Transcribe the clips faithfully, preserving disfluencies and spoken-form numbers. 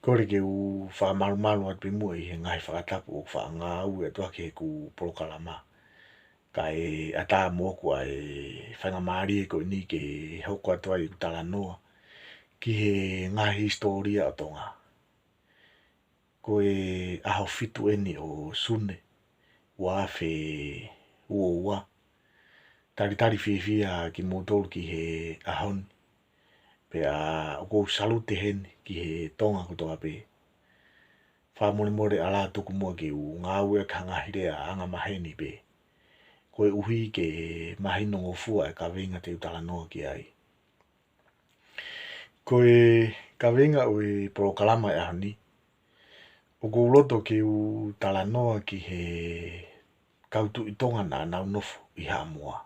Kole ke u fakamalumalu atu pē muʻa ʻi he ngaahi fakatapu ʻoku faʻa ngāueʻaki ʻi heʻeku polokalama. Kae ʻatā moʻoku ʻa e faingamālie ko eni ke hoko atu ai ʻeku talanoa ki he ngaahi hisitōlia ʻo Tonga. Ko e ʻaho fitu eni ʻo Sune, ua afe ua ua. Talitali fiefia kimoutolu ki he ʻaho ni. Pea ʻoku ou salute heni ki he Tonga kotoa pē. Fakamolemole ʻalā, tuku muʻa ke u ngāueʻaki ha ngaahi lea angamaheni pē, koeʻuhi ke mahinongofua e kaveinga te u talanoa ki ai. Ko e kaveinga ʻo e polokalama ʻo e ʻaho ni, ʻoku ou loto ke u talanoa ki he kau Tuʻi Tonga naʻa nau nofo ʻi Haʻamoa.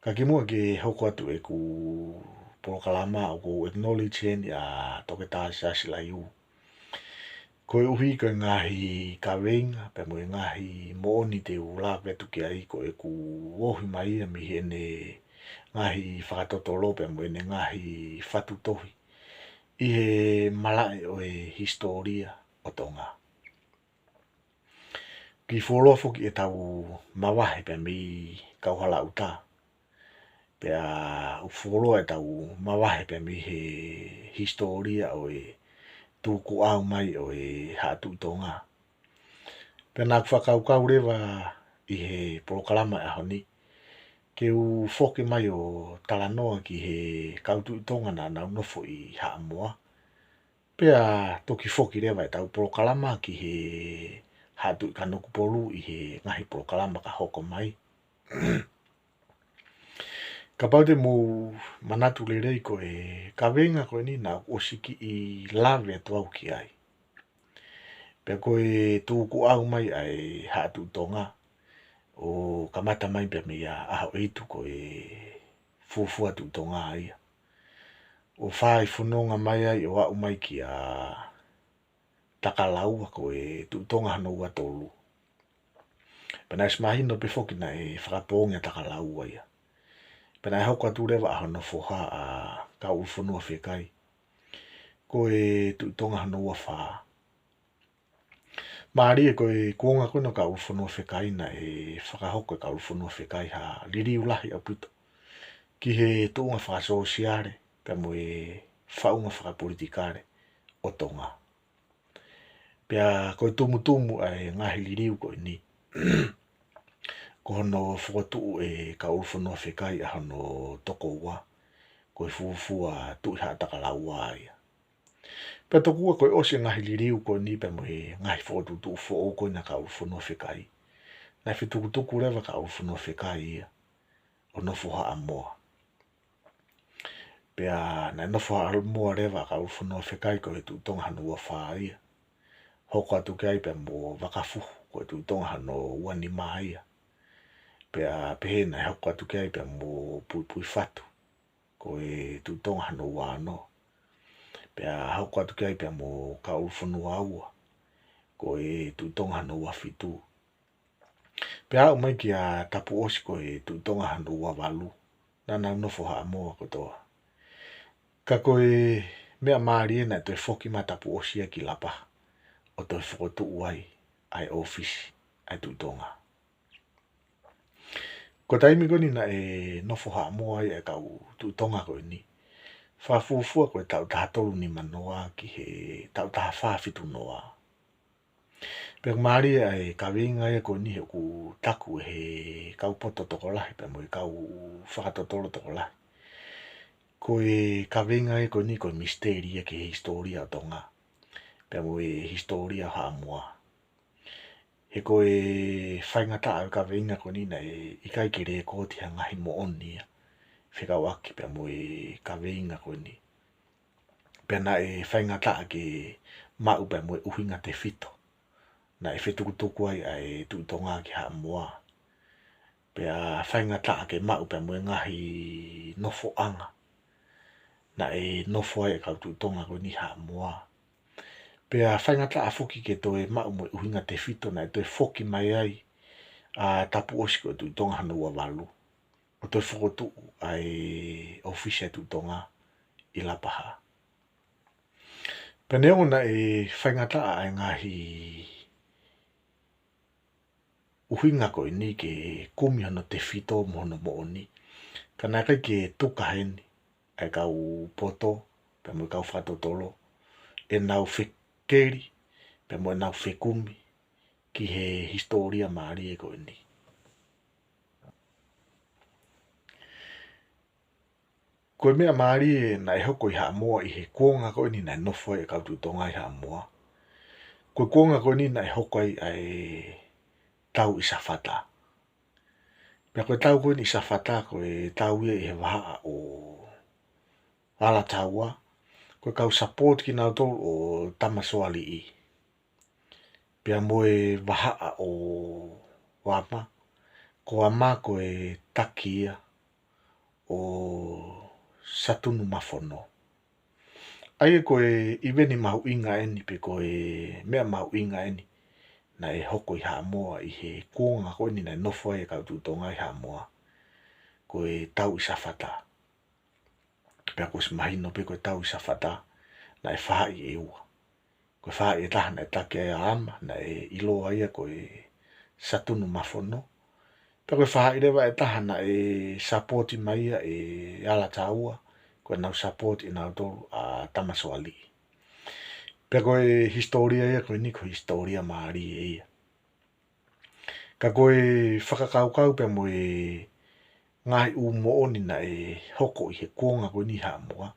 Ka kimuʻa ke hoko atu ʻeku polokalama, ʻoku ou acknowledge heni ʻa Toketā Siaosi Laiu, koeʻuhi ko e ngaahi kaveinga pea mo e ngaahi moʻoni te u lave atu ki ai, ko ʻeku ohi mai ia mei heʻene ngaahi fakatotolo pea mo ʻene ngaahi fatu tohi ʻi he malaʻe ʻo e hisitōlia ʻo Tonga. Kiʻi fuoloa foki ʻetau mavahe pea mei Kauhalaʻuta, pea ʻoku fuoloa ʻetau mavahe pea mei he hisitōlia ʻo e tukuʻau mai ʻo e Haʻa Tuʻi Tonga. Pea naʻa ku fakakaukau leva ʻi he polokalama ʻo e ʻaho ni ke u foki mai ʻo talanoa ki he kau Tuʻi Tonga naʻa nau nofo ʻi Haʻamoa. Pea toki foki leva ʻetau polokalama ki he Haʻa Tuʻi Kanokupolu ʻi he ngaahi polokalama ka hoko mai. Kapau te mou manatu lelei, ko e kaveinga ko eni naʻa ku ʻosi kiʻi lave atu au ki ai. Pea ko e tukuʻau mai ʻa e Haʻa Tuʻi Tonga, ʻo kamata mai pea mei a ʻAhoʻeitu, ko e fuofua Tuʻi Tonga ia, ʻo fai fononga mai ai ʻo aʻu mai kia Takalaua, ko e Tuʻi Tonga hono ua tolu. Pea naʻe ʻosi mahino pē foki naʻe fakapoongi ʻa Takalaua ia. Pea naʻe hoko atu leva ʻa hono foha, ʻa Kauʻulufonuafekai, ko e Tuʻi Tonga hono ua fā. Mālie, ko e kuonga ko ena ʻo Kauʻulufonuafekai naʻe fakahoko ʻe Kauʻulufonuafekai ha liliu lahi ʻaupito ki he tuʻunga fakasōsiale pea mo e faʻunga fakapolitikale ʻo Tonga. Pea ko e tumutumu ʻa e ngaahi liliu ko eni, ko hono fokotuʻu ʻe Kauʻulufonuafekai ʻa hono tokoua, ko e fuofua Tuʻi Haʻatakalaua ia. Pea tokua ko e ʻosi e ngaahi liliu ko eni pea mo e ngaahi fokotuʻutuʻu foʻou ko ena ʻa Kauʻulufonuafekai, naʻe fetukutuku leva ʻa Kauʻulufonuafekai ia ʻo nofo Haʻamoa. Pea naʻe nofo Haʻamoa leva ʻa Kauʻulufonuafekai, ko e Tuʻi Tonga hono ua fā ia. Hoko atu ki ai pea mo Vakafuhu, ko e Tuʻi Tonga hono ua nima ia. Pea pehē naʻe hoko atu ki ai pea mo Puipuifatu, ko e Tuʻi Tonga hono ua ono. Pea hoko atu ki ai pea mo Kauʻulufonuaua, ko e Tuʻi Tonga hono ua fitu. Pea aʻu mai kia Tapuʻosi, ko e Tuʻi Tonga hono ua valu. Naʻa nau nofo Haʻamoa kotoa. Ka ko e meʻa mālie, naʻe toe foki mai ʻa Tapuʻosi ia ki Lapaha ʻo toe fokotuʻu ai ʻa e ʻōfisi ʻa e Tuʻi Tonga. Ko e taimi ko eni naʻe nofo Haʻamoa ai ʻa e kau Tuʻi Tonga ko eni, fakafuofua ko e taʻu taha tolu nima noa ki he taʻu taha fā fitu noa. Pea ʻoku mālie ʻa e kaveinga ia ko eni he ʻoku taku ʻe he kau poto tokolahi pea mo e kau fakatotolo tokolahi, ko e kaveinga ia ko eni ko e misiteli ia ki he hisitōlia ʻo Tonga pea mo e hisitōlia ʻo Haʻamoa. He ko e faingataʻa ʻo e kaveinga ko eni naʻe ʻikai ke lēkooti ha ngaahi moʻoni ia fekauʻaki pea mo e kaveinga ko eni. Pea naʻe faingataʻa ke maʻu pea mo e ʻuhinga tefito naʻe fetukutuku ai ʻa e Tuʻi Tonga ki Haʻamoa. Pea faingataʻa ke maʻu pea mo e ngaahi nofoʻanga naʻe nofo ai e kau Tuʻi Tonga ko eni Haʻamoa. Pea faingataʻa foki ke toe maʻu mo e ʻuhinga tefito naʻe toe foki mai ai ʻa Tapuʻosi, ko e Tuʻi Tonga hono ua valu, ʻo toe fokotuʻu ʻa e ʻōfisi ʻa e Tuʻi Tonga ʻi Lapaha. Pea neongo naʻe faingataʻa ʻa e ngaahi ʻuhinga ko eni ke kumi hono tefito mo hono moʻoni, ka naʻe ʻikai ke tuka heni ʻa e kau poto pea mo e kau fakatotolo ʻenau fekeli pea mo ʻenau fekumi ki he hisitōlia mālie ko eni. Ko e meʻa mālie naʻe hoko ʻi Haʻamoa ʻi he kuonga ko eni naʻe nofo ai e kau Tuʻi Tonga ʻi Haʻamoa, ko e kuonga ko eni naʻe hoko ai ʻa e tau ʻi Safata. Pea ko e tau ko eni ʻi Safata ko e tau ia ʻi he vahaʻa ʻo Alataua, ko e kau support kinautolu ʻo Tamasoaliʻi. Pea mo e vahaʻa ʻo Ama, ko Ama ko e taki ia ʻo Satunumafono. ʻA ia ko e ʻiveni mahuʻinga eni pe ko e meʻa mahuʻinga eni naʻe hoko ʻi Haʻamoa ʻi he kuonga ko eni naʻe nofo ai e kau Tuʻi Tonga ʻi Haʻamoa, ko e tau ʻi Safata. Pea kuo ʻosi mahino pē ko e tau ʻi Safata naʻe faʻahi ʻe ua. Ko e faʻahi ʻe taha naʻe taki ai ʻa Ama, naʻe ʻiloa ia ko e Satunumafono. Pea ko e faʻahi leva ʻe taha naʻe sapoti mai ia ʻe Alataua, ko ʻenau sapoti ʻenautolu ʻa Tamasoaliʻi. Pea ko e hisitōlia ia ko eni ko e hisitōlia mālie ia. Ka ko e fakakaukau pea mo e ngaahi ʻū moʻoni naʻe hoko ʻi he kuonga ko eni ʻi Haʻamoa,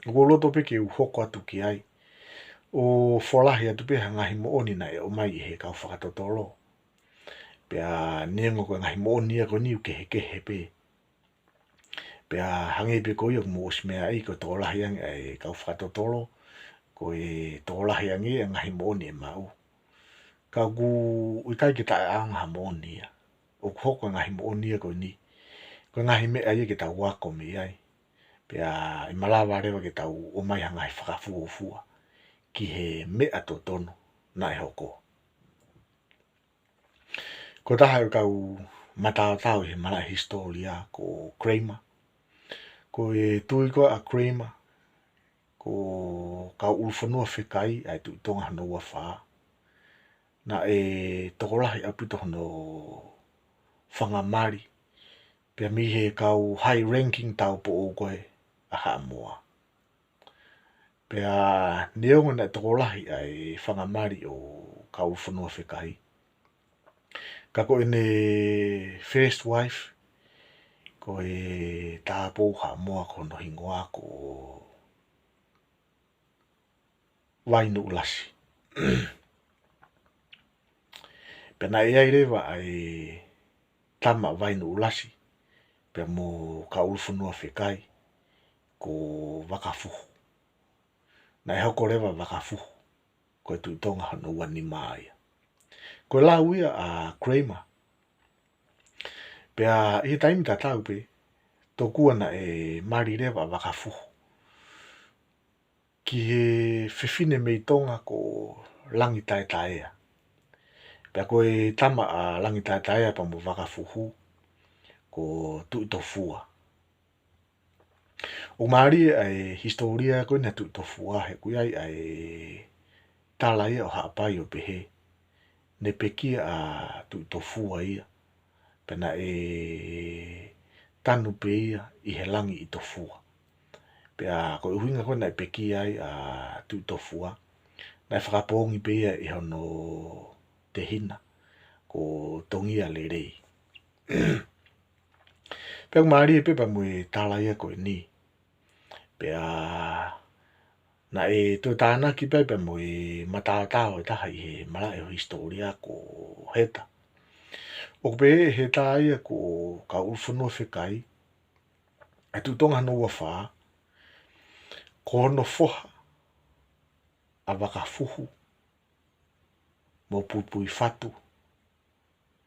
ʻoku ou loto pē ke u hoko atu ki ai ʻo folahi atu pē ha ngaahi moʻoni naʻe ʻomai ʻe he kau fakatotolo. Pea neongo ko e ngaahi moʻoni ia ko eni ʻoku kehekehe pē. Pea hangē pē ko ia ʻoku mou ʻosi meaʻi ko e tokolahi ange ʻa e kau fakatotolo, ko e tokolahi ange ʻa e ngaahi moʻoni ʻe maʻu. Ka ʻoku ʻikai ke taʻeʻaonga ha moʻoni ia. ʻOku hoko e ngaahi moʻoni ia ko eni ko e ngaahi meʻa ia ke tau ako mei ai. Pea ʻe malava leva ke tau ʻomai ha ngaahi fakafuofua ki he meʻa totonu naʻe hoko. Ko e taha e kau mataotao ʻi he malaʻe hisitōlia ko Kramer. Ko e tui ko ē ʻa Kramer, ko Kauʻulufonua Fekai ʻa e Tuʻi Tonga hono ua fā, naʻe tokolahi ʻaupito hono fanga mali pea mei he kau high ranking taupoʻou ko ē ʻa Haʻamoa. Pea neongo naʻe tokolahi ʻa e fanga mali ʻo Kauʻulufonua Fekai, ka ko ʻene first wife, ko e tāupoʻou Haʻamoa ko hono hingoa ko Vainuʻulasi. Pea naʻe ʻi ai leva ʻa e tama ʻo Vainuʻulasi pea mo Kauʻulufonua Fekai, ko Vakafuhu. Naʻe hoko leva Vakafuhu ko e Tuʻi Tonga hono ua nima ia. Ko e lau ia ʻa Kramer, pea ʻi he taimi tatau pē, tokua naʻe mali leva ʻa Vakafuhu ki he fefine mei Tonga ko Langitaetaea. Pea ko e tama ʻa Langitaetaea pea mo Vakafuhu ko Tuʻitofua. ʻOku mālie ʻa e hisitōlia ko eni ʻa Tuʻitofua he ʻoku ʻi ai ʻa e tala ia ʻo Haʻapai ʻo pehē, ne pekia ʻa Tuʻitofua ia, pea naʻe tanu pē ia ʻi he langi ʻi Tofua. Pea ko e ʻuhinga ko ē naʻe pekia ai ʻa Tuʻitofua, naʻe fakapoongi pē ia ʻe hono tehina ko Tongialelei. Pea ʻoku mālie pē pea mo e tala ia ko eni. Pea naʻe toe tānaki pē pea mo e mataotao ʻe taha ʻi he malaʻe ʻo hisitōlia ko Heta. ʻOku pehē ʻe Heta ia ko Kauʻulufonua Fekai, ʻa e Tuʻi Tonga hono ua fā, ko hono foha ʻa Vakafuhu mo Puipuifatu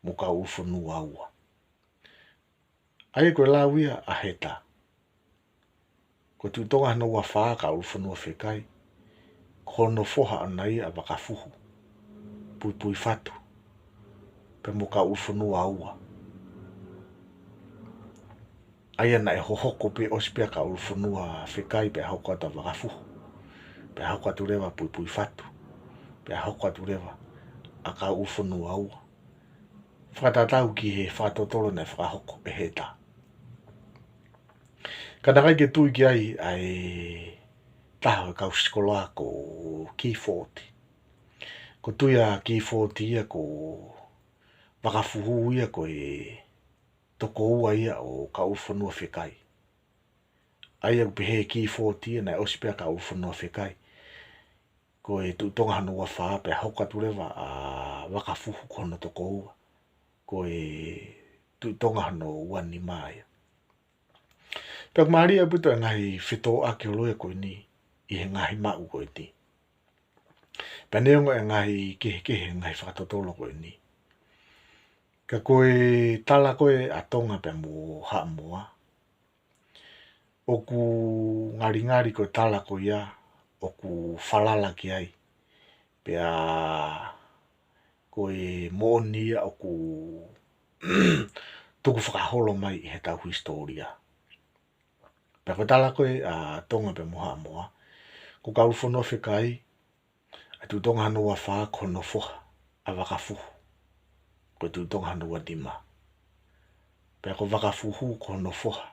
mo Kauʻulufonua ua. ʻA ia ko e lau ia ʻa Heta, ko e Tuʻi Tonga hono ua fā Kauʻulufonua Fekai, ko hono foha ʻona ia ʻa Vakafuhu, Puipuifatu, pea mo Kauʻulufonua ua. ʻA ia naʻe hohoko pē ʻosi pē ʻa Kauʻulufonua Fekai pea hoko atu ʻa Vakafuhu. pea hoko atu leva Puipuifatu, pea hoko atu leva ʻa Kauʻulufonua Ua, fakatatau ki he fakatotolo naʻe fakahoko ʻe Heta. Ka naʻe ʻikai ke tui ki ai ʻa e taha ʻo e kau sikola ko Gifford. ʻOku tui ʻa Gifford ia ko Vakafuhu ia ko e tokoua ia ʻo Kauʻulufonua Fekai. ʻA ia ʻoku pehē ʻe Gifford ia naʻe ʻosi pē ʻa Kauʻulufonua Fekai ko e Tuʻi Tonga hono ua fā, pea hoko atu leva ʻa Vakafuhu ko hono tokoua ko e Tuʻi Tonga hono ua nima ia. Pea ʻoku mālie ʻaupito e ngaahi fetōʻaki holo ia ko eni ʻi he ngaahi maʻu ko eni. Pea neongo e ngaahi kehekehe e ngaahi fakatotolo ko eni, ka ko e tala ko ē ʻa Tonga pea mo Haʻamoa, ʻoku ngalingali ko e tala ko ia ʻoku falala ki ai, pea ko e moʻoni ia ʻoku tukufakaholo mai ʻi heʻetau hisitōlia. Pea ko e tala ko ē ʻa Tonga pea mo Haʻamoa, ko Kauʻulufonua Fekai, ʻa e Tuʻi Tonga hono ua fā, ko hono foha ʻa Vakafuhu, ko e Tuʻi Tonga hono ua nima. Pea ko Vakafuhu ko hono foha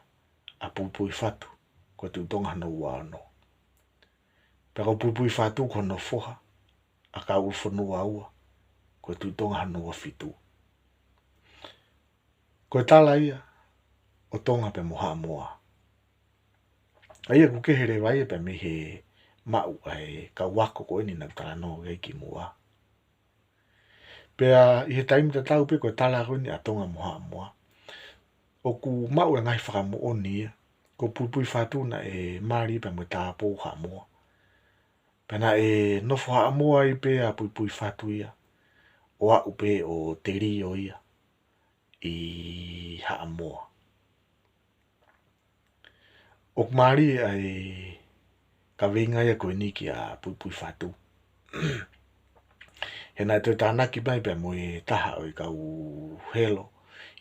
ʻa Puipuifatu, ko e Tuʻi Tonga hono ua ono. Pea ko Puipuifatu ko hono foha ʻa Kauʻulufonua Ua, ko e Tuʻi Tonga hono ua fitu. Ko e tala ia ʻo Tonga pea mo Haʻamoa. ʻA ia ʻoku kehe leva ia pea mei he maʻu ʻa e kau ako ko eni naʻa ku talanoa ki ai kimuʻa. Pea ʻi he taimi tatau pē ko e tala ko eni ʻa Tonga mo Haʻamoa, ʻoku maʻu e ngaahi fakamoʻoni ia ko Puipuifatu naʻe mali pea mo e tāupoʻou Haʻamoa. Pea naʻe nofo Haʻamoa ai pē ʻa Puipuifatu ia, ʻo aʻu pē ʻo telio ia ʻi Haʻamoa. ʻOku mālie ʻa e kaveinga ia ko eni kia Puipuifatu. He naʻe toe tānaki mai pea mo e taha ʻo e kau helo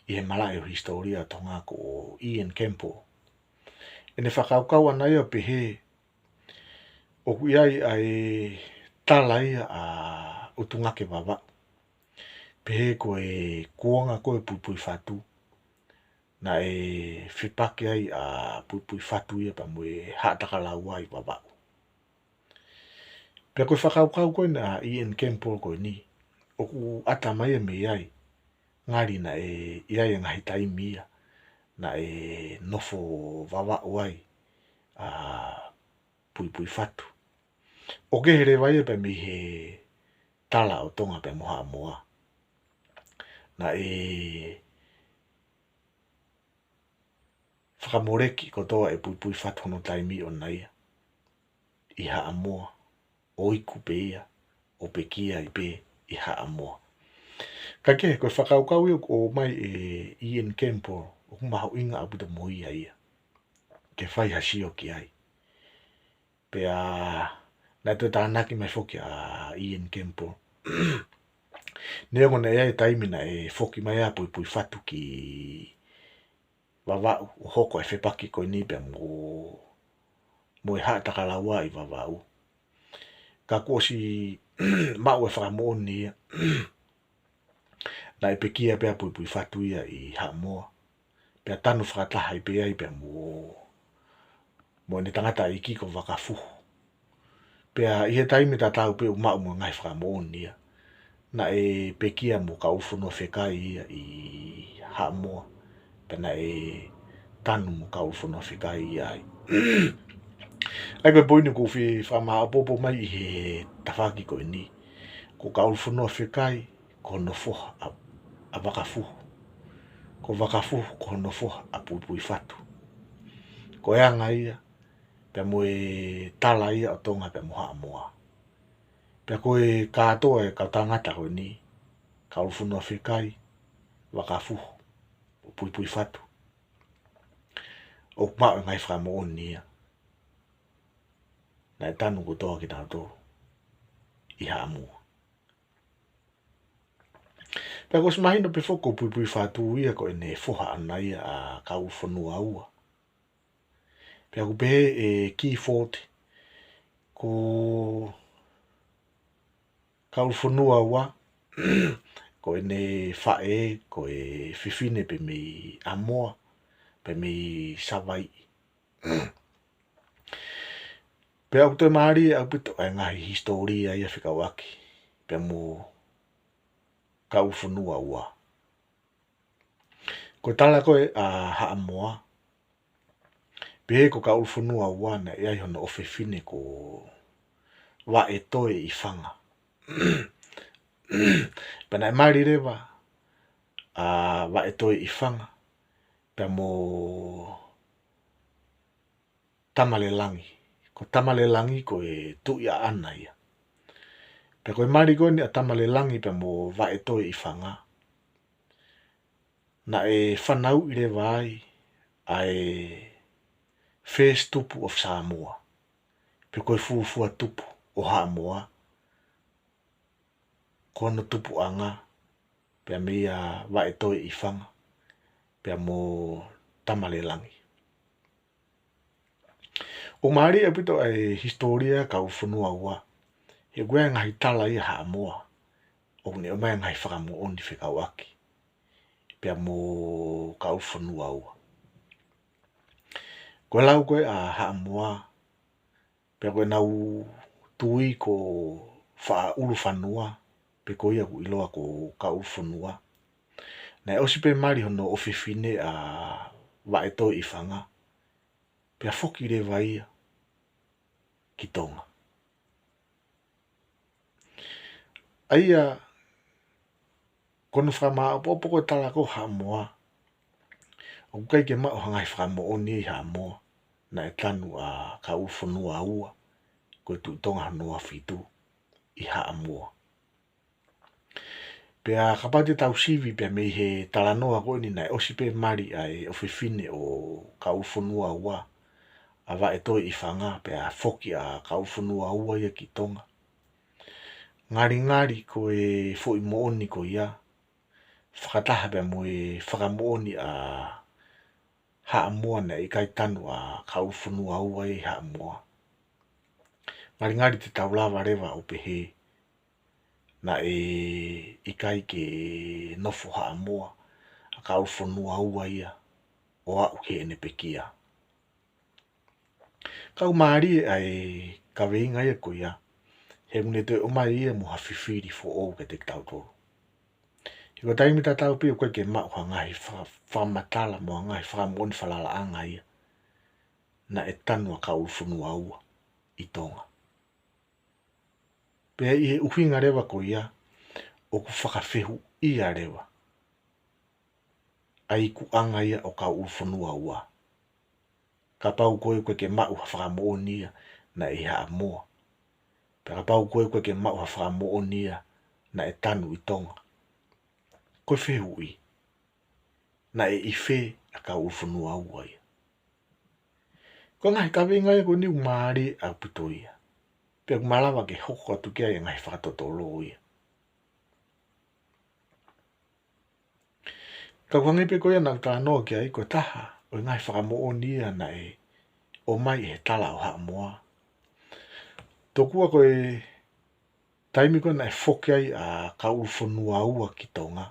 ʻi he malaʻe ʻo e hisitōlia ʻo Tonga ko Ian Campbell. ʻEne fakakaukau ʻana ia ʻo pehē ʻoku ʻi ai ʻa e tala ia ʻa ʻUtungake Vavaʻu, pehē ko e kuonga ko ē ʻo Puipuifatu, naʻe fepaki ai ʻa Puipuifatu ia pea mo e Haʻatakalaua ʻi Vavaʻu. Pea ko e fakakaukau ko eni ʻa Ian Campbell ko eni, ʻoku ʻata mai ia mei ai, ngali naʻe ʻi ai e ngaahi taimi ia naʻe nofo Vavaʻu ai ʻa Puipuifatu. ʻOku kehe leva ia pea mei he tala ʻo Tonga pea mo Haʻamoa. Naʻe fakamoleki kotoa ʻe Puipuifatu hono taimi ʻoʻona ia ʻi Haʻamoa, ʻo iku pē ia, ʻo pekia ai pē ʻi Haʻamoa. Ka kehe, ko e fakakaukau ia ʻoku ʻomai ʻe Ian Campbell, ʻoku mahuʻinga ʻaupito mo ia ia ke fai ha sio ki ai. Pea naʻe toe tānaki mai foki ʻa Ian Campbell, neongo naʻe ʻi ai e taimi naʻe foki mai ʻa Puipuifatu ki Vavaʻu ʻo hoko e fepaki ko eni pea mo, mo e Haʻatakalaua ʻi Vavaʻu, ka kuo ʻosi maʻu e fakamoʻoni ia naʻe pekia pē ʻa Puipuifatu ia ʻi Haʻamoa, pea tanu fakataha ai pē ai pea mo, mo ʻene tangataʻeiki ko Vakafuhu. Pea ʻi he taimi tatau pē ʻoku maʻu mo e ngaahi fakamoʻoni ia, naʻe pekia mo Kauʻulufonua Fekai ia ʻi Haʻamoa, pea naʻe tanu mo Kauʻulufonua Fekai ia ai. ʻA ia ko e poini ʻoku ou fie fakamāʻopoʻopo mai ʻi he tafaʻaki ko eni, ko Kauʻulufonua Fekai ko hono foha ʻa, ʻa Vakafuhu. Ko Vakafuhu ko hono foha ʻa Puipuifatu. Ko e anga ia pea mo e tala ia ʻo Tonga pea mo Haʻamoa. Pea ko e kātoa e kau tangata ko eni, Kauʻulufonua Fekai, Vakafuhu, ʻo Puipuifatu, ʻoku maʻu e ngaahi fakamoʻoni ia naʻe tanu kotoa kinautolu ʻi Haʻamoa. Pea kuo ʻosi mahino pē foki ko Puipuifatu ia ko ʻene foha ʻana ia ʻa Kauʻulufonua Ua. Pea ʻoku pehē ʻe Gifford, Ko Kauʻulufonua Ua, ko ʻene faʻē, ko e fefine pē mei ʻAmoa, pē mei Savaiʻi. Pea ʻoku toe mālie ʻaupito ʻa e ngaahi hisitōlia ia fekauʻaki pea mo Kauʻulufonua Ua. Ko e tala ko ē ʻa Haʻamoa, pehē ko Kauʻulufonua Ua naʻe ʻi ai hono ʻofefine ko Vaʻetoeifanga. Pea naʻe mali leva ʻa Vaʻetoeifanga pea mo Tamalelangi. Ko Tamalelangi ko e tuʻi ʻaʻana ia. Pea ko e mali ko eni ʻa Tamalelangi pea mo Vaʻetoeifanga, naʻe fanauʻi leva ai ʻa e first tupu of Samoa, pe ko e fuofua tupu ʻo Haʻamoa, ko hono tupuʻanga pea meia Vaʻetoeifanga pea mo Tamalelangi. ʻOku mālie ʻaupito ʻa e hisitōlia Kauʻulufonua Ua, he ʻoku ʻi ai e ngaahi tala ia Haʻamoa ʻoku ne ʻomai e ngaahi fakamoʻoni fekauʻaki pea mo Kauʻulufonua Ua. Ko e lau ko ē ʻa Haʻamoa, pea ko ʻenau tui ko Faʻaʻulufanua, pe ko ia ʻoku ʻiloa ko Kauʻulufonua, naʻe ʻosi pē mali hono ʻofefine ʻa Vaʻetoeifanga, pea foki leva ia ki Tonga. ʻA ia, ko hono fakamāʻopoʻopo ko e tala ko ē ʻa Haʻamoa, ʻoku ʻikai ke maʻu ha ngaahi fakamoʻoni ʻi Haʻamoa naʻe tanu ʻa Kauʻulufonua Ua ko e Tuʻi Tonga hono uofitu ʻi Haʻamoa. Pea kapau te tau sivi pea mei he talanoa ko eni, naʻe ʻosi pē mali ʻa e ʻofefine ʻo Kauʻulufonua Ua, ʻa Vaʻetoeifanga, pea foki ʻa Kauʻulufonua Ua ia ki Tonga. Ngalingali ko e foʻi moʻoni ko ia, fakataha pea mo e fakamoʻoni ʻa Haʻamoa naʻe ʻikai tanu ʻa Kauʻulufonua Ua ʻi Haʻamoa, ngalingali te tau lava leva ʻo pehē naʻe ʻikai ke nofo Haʻamoa ʻa Kauʻulufonua Ua ia ʻo aʻu ki heʻene pekia. Ka ʻoku mālie ʻa e kaveinga ia ko ia, he ʻoku ne toe ʻomai ia mo ha fifili foʻou kiate kitautolu. He ko e taimi tatau pē ʻoku ʻikai ke maʻu ha ngaahi fa-, fakamatala mo ha ngaahi fakamoʻoni falalaʻanga ia naʻe tanu ʻa Kauʻulufonua Ua ʻi Tonga. Pea ʻi he ʻuhinga leva ko ia, ʻoku fakafehuʻia leva ʻa e ikuʻanga ia ʻo Kauʻulufonua Ua. Kapau ko ē ʻoku ʻikai ke maʻu ha fakamoʻoni ia naʻe ʻi Haʻamoa, pea kapau ko ē ʻoku ʻikai ke maʻu ha fakamoʻoni ia naʻe tanu ʻi Tonga, ko e fehuʻi, naʻe ʻi fē ʻa Kauʻulufonua Ua ia? Ko e ngaahi kaveinga ia ko eni ʻoku mālie ʻaupito ia, pea ʻoku malava ke hoko atu ki ai e ngaahi fakatotolo ia. Ka ʻoku hangē pē ko ia naʻa ku talanoa ki ai, ko e taha ʻo e ngaahi fakamoʻoni ia naʻe ʻomai ʻe he tala ʻo Haʻamoa. Tokua ko e taimi ko ē naʻe foki ai ʻa Kauʻulufonua Ua ki Tonga,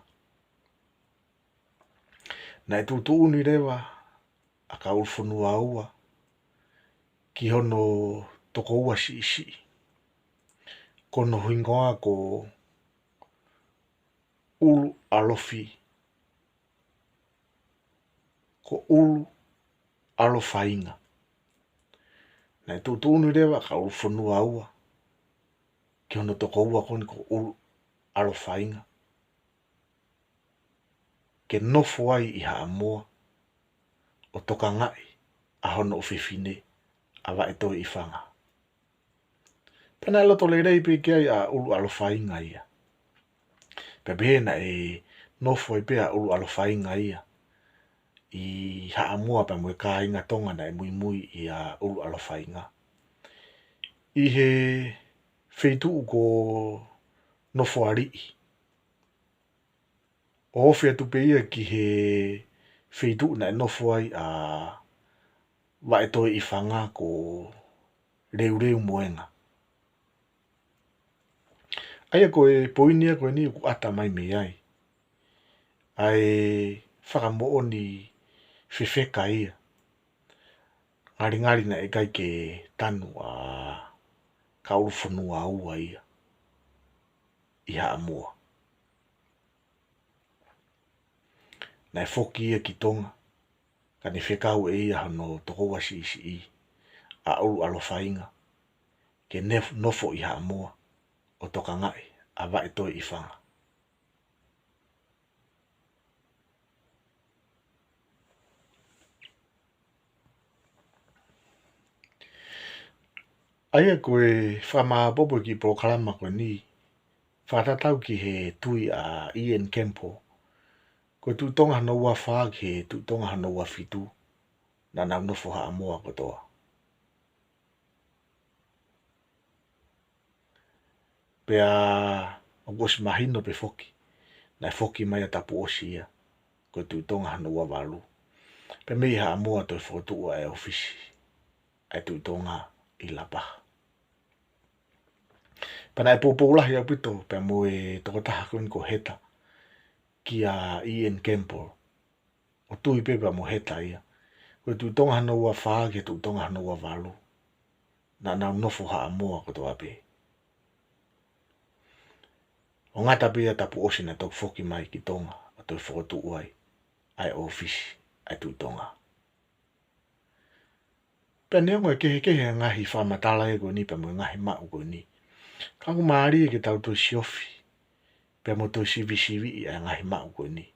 naʻe tuʻutuʻuni leva ʻa Kauʻulufonua Ua ki hono tokoua siʻisiʻi, ko hono hingoa ko ʻUluʻalofi, ko ʻUluʻalofainga. Naʻe tuʻutuʻuni leva ʻa Kauʻulufonua Ua ki hono tokoua ko eni ko ʻUluʻalofainga ke nofo ai ʻi Haʻamoa ʻo tokangaʻi ʻa hono ʻofefine ʻa Vaʻetoeifanga. Pea naʻe loto lelei pē ki ai ʻa ʻUluʻalofainga ia. Pea pehē naʻe nofo ai pē ʻa ʻUluʻalofainga ia ʻi Haʻamoa pea mo e kāinga Tonga naʻe muimui ʻia ʻUluʻalofainga ʻi he feituʻu ko Nofoaliʻi, ʻo ofi atu pē ia ki he feituʻu naʻe nofo ai ʻa Vaʻetoeifanga ko Leuleu Moenga. ʻA ia ko e poini ia ko eni ʻoku ʻata mai mei ai ʻa e fakamoʻoni fefeka ia. Ngalingali naʻe ʻikai ke tanu ʻa Kauʻulufonua Ua ia ʻi Haʻamoa. Naʻe foki ia ki Tonga, ka ne fekau ʻe ia hono tokoua siʻisiʻi, ʻa ʻUluʻalofainga, ke nef-, nofo ʻi Haʻamoa ʻo tokangaʻi ʻa Vaʻetoeʻifanga. ʻA ia ko e fakamāʻopoʻopo e kiʻi polokalama ko eni, fakatatau ki he tui ʻa Ian Campbell, ko e Tuʻi Tonga hono ua fā ki he Tuʻi Tonga hono ua fitu, naʻa nau nofo Haʻamoa kotoa. Pea ʻoku ʻosi mahino pē foki, naʻe foki mai ʻa Tapuʻosi ia, ko e Tuʻi Tonga hono ua valu, pea mei Haʻamoa toe fokotuʻu ʻa e ʻōfisi ʻa e Tuʻi Tonga ʻi Lapaha. Pea naʻe poupou lahi ʻaupito pea mo e tokotaha ko eni ko Heta kia Ian Campbell, ʻo tui pē pea mo Heta ia, ko e Tuʻi Tonga hono ua fā ki he Tuʻi Tonga hono ua valu, naʻa nau nofo Haʻamoa kotoa pē. ʻO ngata pē ia Tapuʻosi naʻe toki foki mai ki Tonga ʻo toe fokotuʻu ai ʻa e ʻōfisi ʻa e Tuʻi Tonga. Pea neongo e kehekehe e ngaahi fakamatala ia ko eni pea mo e ngaahi maʻu ko eni, ka ʻoku mālie ke tau toe siofi pea mo toe sivisiviʻi ʻa e ngaahi maʻu ko eni,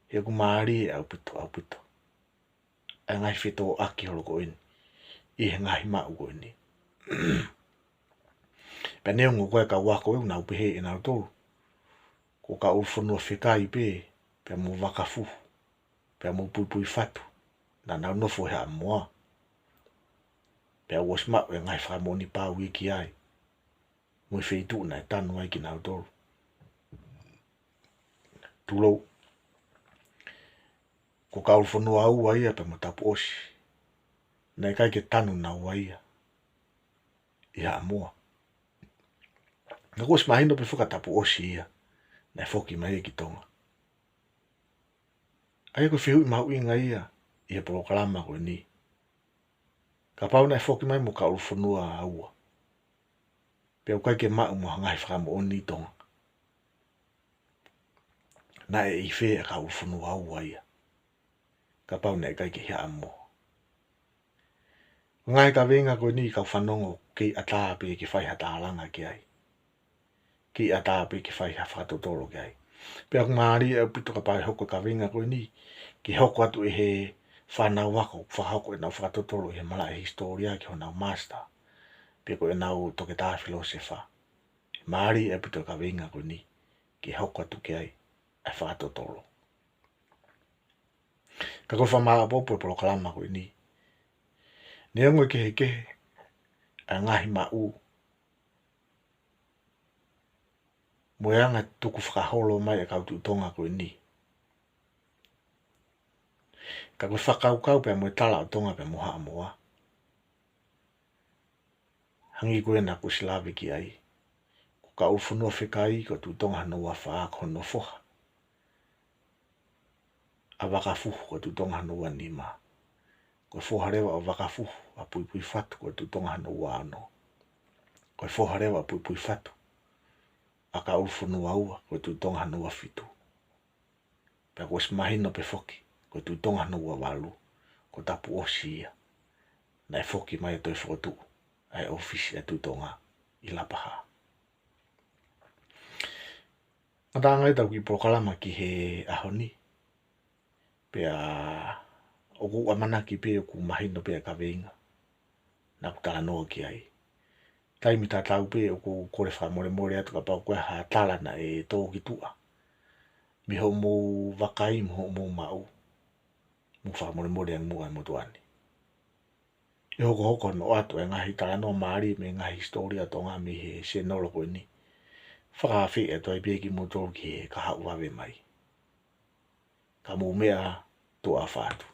he ʻoku mālie ʻaupito, ʻaupito ʻa e ngaahi fetōʻaki holo ko eni ʻi he ngaahi maʻu ko eni. Pea neongo ko e kau ako ʻoku nau pehē ʻe nautolu, ko Kauʻulufonua Fekai pē, pea mo Vakafuhu, pea mo Puipuifatu, naʻa nau nofo ʻi Haʻamoa. Pea ʻoku ʻosi maʻu e ngaahi fakamoʻoni pau ia ki ai, mo e feituʻu naʻe tanu ai kinautolu. Tulou, ko Kauʻulufonua Ua ia pea mo Tapuʻosi, naʻe ʻikai ke tanu naua ia ʻi Haʻamoa. Naʻe ʻosi mahino pē foki ʻa Tapuʻosi ia naʻe foki mai ia ki Tonga. ʻA ia ko e fehuʻi mahuʻinga ia ʻi he polokalama ko eni. Kapau naʻe foki mai mo Kauʻulufonua Ua, pea ʻoku ʻikai ke maʻu mo ha ngaahi fakamoʻoni ʻi Tonga, naʻe ʻi fē ʻa Kauʻulufonua Ua ia, kapau naʻe ʻikai ke ʻi Haʻamoa? Ngaahi kaveinga ko eni kau fanongo, kei ʻatā pē ke fai ha tālanga ki ai. Kei ʻatā pē ke fai ha fakatotolo ki ai. Pea ʻoku mālie ʻaupito kapau ʻe hoko e kaveinga ko eni ke hoko atu ʻe he fānau ako, fakahoko ʻenau fakatotolo ʻi he malaʻe hisitōlia ki honau master, pe ko ʻenau toketā filōsefa. Mālie ʻaupito e kaveinga ko eni ke hoko atu ki ai ʻa e fakatotolo. Ka ko e fakamāʻopoʻopo e polokalama ko eni, neongo e kehekehe ʻa e ngaahi maʻu mo e anga e tukufakaholo mai ʻa e kau Tuʻi Tonga ko eni, ka ko e fakakaukau pea mo e tala ʻo Tonga pea mo Haʻamoa, hangē ko ia naʻá ku ʻosi lave ki ai, ko Kauʻulufonua Fekai ko e Tuʻi Tonga hono ua fā, ko hono foha ʻa Vakafuhu ko e Tuʻi Tonga hono ua nima. Ko e foha leva ʻo Vakafuhu ʻa Puipuifatu ko e Tuʻi Tonga hono ua ono. Ko e foha leva ʻo Puipuifatu ʻa Kauʻulufonua Ua ko e Tuʻi Tonga hono ua fitu. Pea kuo ʻosi mahino pē foki, ko e Tuʻi Tonga hono ua valu, ko Tapuʻosi ia naʻe foki mai ʻo toe fokotuʻu ʻa e ʻōfisi ʻa e Tuʻi Tonga ʻi Lapaha. Ngataʻanga ia ʻetau kiʻi polokalama ki he ʻaho ni. Pea ʻoku ou ʻamanaki pē ʻoku mahino pē ʻa e kaveinga naʻá ku talanoa ki ai. Taimi tatau pē ʻoku ou kole fakamolemole atu kapau ko e hā ha tala naʻe tō ki tuʻa mei hoʻomou vakai mo hoʻomou maʻu, mou fakamolemole ange muʻa ʻa e motuʻa ni. ʻE hokohoko hono ʻoatu e ngaahi talanoa mālie mei he ngaahi hisitōlia ʻo Tonga mei he sēnolo ko eni, fakaafeʻi atu ai pē kimoutolu ki he kahaʻu vave mai. Ka mou meʻa, tuʻa ʻofa atu.